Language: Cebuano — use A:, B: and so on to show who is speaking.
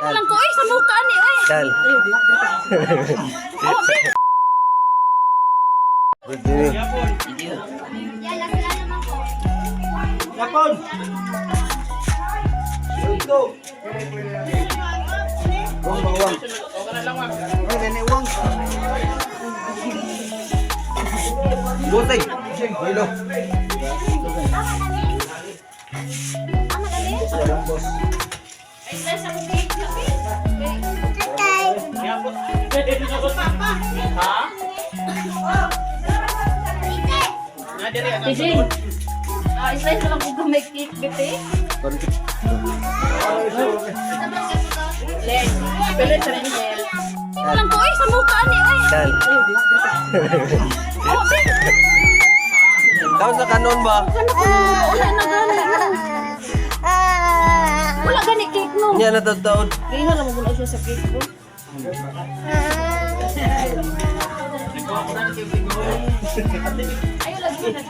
A: Lang ko oy sa muka ni oy.
B: Dal.
A: Oh, be.
C: Yapon! Ito! Wang bawang. Ay, nene wang.
B: Butay. Hilo.
A: TJ. Ah, slice na lang kung may cake, bete. Len, pero sa Rendel. Lang ko oy sa muka ni oy.
B: Dal.
A: Oh, be.
B: Tawag sa kanon ba?
A: Ano ko wala na gani. Wala gani cake no.
B: Niya na taon.
A: Gina lang mo siya sa cake ko. Ayo lagi na.